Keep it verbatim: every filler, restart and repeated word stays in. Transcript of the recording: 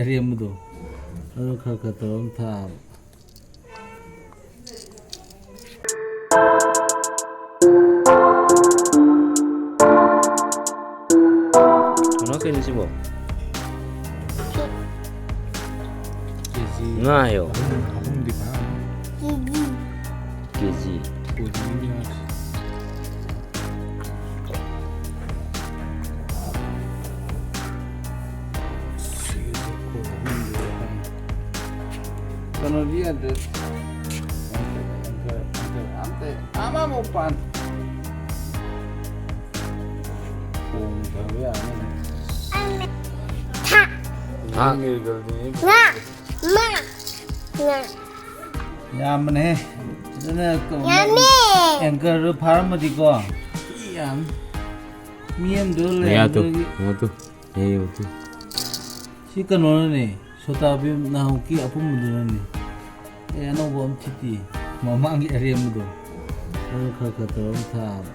ꯑꯔꯦꯝꯕꯗꯣ ꯑꯗꯨ ꯈꯔ ꯈꯔ ꯇꯧꯔꯒ ꯊꯥꯕ꯫ ꯀꯩꯅꯣ, ꯀꯩꯅꯣ ꯁꯤꯕꯣ? ꯀꯦꯖꯤ ꯉꯥ ꯍꯥꯏꯌꯣ꯫ ꯑꯍꯨꯝ, ꯑꯍꯨꯝꯗꯤ ꯐꯥꯔꯝꯅꯤ꯫ ꯀꯦꯖꯤ꯫ ꯀꯦꯖꯤ꯫ ꯀꯦꯖꯤ ꯉꯥ꯫ ꯀꯩꯅꯣꯗꯤ ꯌꯥꯗ꯭ꯔꯦ꯫ ꯑꯝꯇ, ꯑꯃꯃꯨꯛ ꯄꯥꯟ꯫ ꯈꯣꯡ ꯊꯥꯕ ꯌꯥꯔꯅꯤ꯫ ꯊꯥ꯫ ꯉꯥ꯫ ꯉꯥ꯫ ꯉꯥ꯫ ꯌꯥꯝꯕꯅꯦꯍꯦ꯫ ꯐꯖꯅ ꯀ-, ꯌꯥꯝꯃꯦ꯫ ꯑꯦꯡꯀꯔꯗꯨ ꯐꯥꯔꯝꯃꯗꯤꯀꯣ꯫ ꯌꯥꯝ꯫ ꯃꯤ ꯑꯃꯗꯨ ꯂꯩꯔꯝꯗ꯭ꯔꯗꯤ꯫ ꯃꯌꯥ ꯇꯨ, ꯃꯌꯥ ꯇꯨ꯫ ꯁꯤ ꯀꯩꯅꯣꯅꯅꯦ, ꯁꯣꯇꯥ ꯚꯤꯝ ꯅꯍꯥꯟꯃꯨꯛꯀꯤ ꯑꯄꯨꯝꯕꯗꯨꯅꯅꯦ꯫ ꯑꯦ, ꯑꯅꯧꯕ ꯑꯃ ꯊꯤꯠꯇꯤ꯫ ꯃꯃꯥꯡꯒꯤ ꯑꯔꯦꯝꯕꯗꯣ꯫ ꯑꯗꯨ ꯈꯔ ꯈꯔ ꯇꯧꯔꯒ ꯊꯥꯕ꯫